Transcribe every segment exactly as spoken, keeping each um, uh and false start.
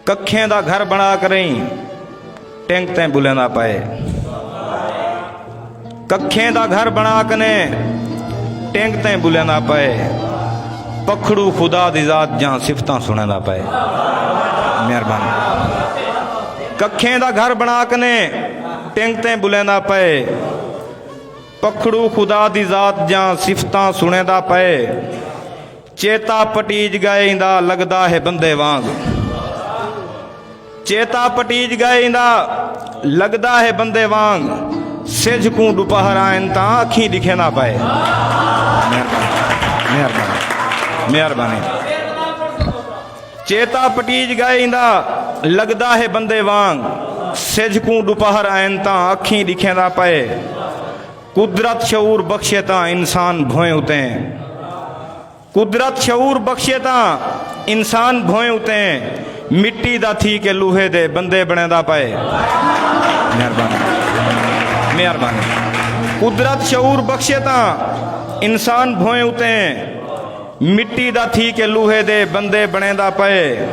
ککھیں دا گھر بݨا کریں، ٹنگ تیں ٻلیندا پئے۔ ککھیں دا گھر بݨا کنے، ٹنگ تیں ٻلیندا پئے۔ پکھڑو خدا دی ذات جاں صفتاں سݨیندا پئے۔ مہربانی۔ ککھیں دا گھر بݨا کنے، ٹنگ تیں ٻلیندا پئے۔ پکھڑو خدا دی ذات جاں صفتاں سݨیندا پئے۔ چیتا پٹیج ڳئے ایندا، لڳدا ہے بندے وانگ۔ چیتا پٹیج ڳئے ایندا، لڳدا ہے بندے وانگ۔ سجھ کوں ݙوپہر آئن تاں اکھیں ݙکھیندا پئے۔ مہربانی، مہربانی، مہربانی۔ چیتا پٹیج ڳئے ایندا، لڳدا ہے بندے وانگ۔ سجھ کوں ݙوپہر آئن تاں اکھیں ݙکھیندا پئے۔ قدرت شعور بخشے تاں انسان بھوئیں اتیں۔ قدرت شعور بخشے تاں انسان بھوئیں اتیں، مٹی دا تھی کے لوہے دے بندے بݨیندا پئے۔ مہربانی، مہربانی۔ قدرت شعور بخشے تاں انسان بھوئیں اتیں، مٹی دا تھی کے لوہے دے بندے بݨیندا پئے۔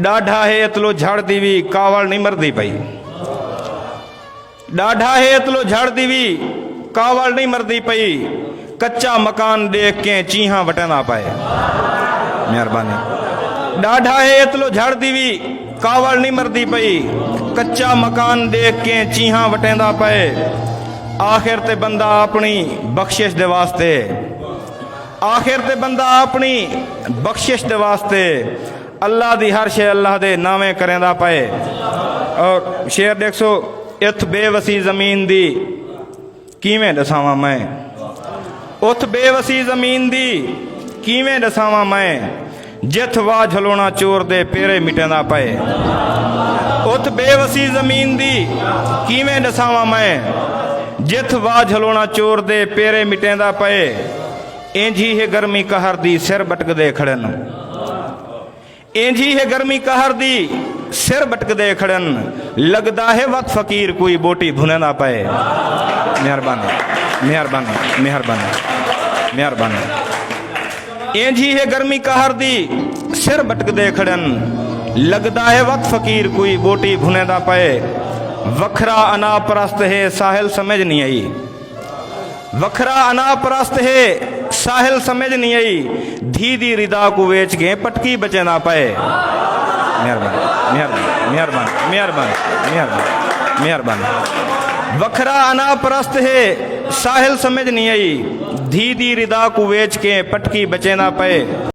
ݙاڈھا ہے اتلو جھڑ دی وی، کاوڑ نہیں مردی پئی۔ ݙاڈھا ہے اتلو جھڑ دی وی، کاوڑ نہیں مردی پئی۔ کچا مکان ݙیکھ کے چیہاں وٹیندا پئے۔ مہربانی۔ ݙاڈھا ہے اتلو جھڑ دی وی، کاوڑ نہیں مردی پئی۔ کچا مکان ݙیکھ کے چیہاں وٹیندا پئے۔ آخر تے بندہ اپݨی بخشش دے واسطے، آخر تے بندہ اپݨی بخشش دے واسطے اللہ دی ہر شے اللہ دے ناویں کریندا پئے۔ اور شعر ݙیکھسو، اتھ بے وسی زمین دی کیویں ݙساواں میں، اتھ بے وسی زمین دی کیویں ݙساواں میں، جتھ واہ جھلوݨا چور دے پیرے مٹیندا پئے۔ اتھ بے وسی زمین دی کیویں ݙساواں میں، جتھ واہ جھلوݨا چور دے پیرے مٹیندا پئے۔ اینجھی ہے گرمی قہر دی، سر بٹکدے کھڑن۔ اینجھی ہے گرمی قہر دی، سر بٹکدے کھڑن۔ لڳدا ہے وت فقیر کوئی ٻوٹی بھنیندا پئے۔ مہربانی، مہربانی، مہربانی، مہربانی۔ اینجھی ہے گرمی قہر دی، سر بٹکدے کھڑن۔ لڳدا ہے وت فقیر کوئی ٻوٹی بھنیندا پئے۔ وکھرا انا پرست ہے، ساحل سمجھ نہیں آئی۔ وکھرا انا پرست ہے، ساحل سمجھ نہیں آئی۔ دھی دی ردا کوں ویچ کے پٹکی بچیندا پئے۔ مہربانی، مہربانی، مہربانی، مہربانی، مہربانی، مہربانی۔ وکھرا انا پرست ہے، ساحل سمجھ نہیں آئی۔ دھی دی ردا کوں ویچ کے پٹکی بچیندا پئے۔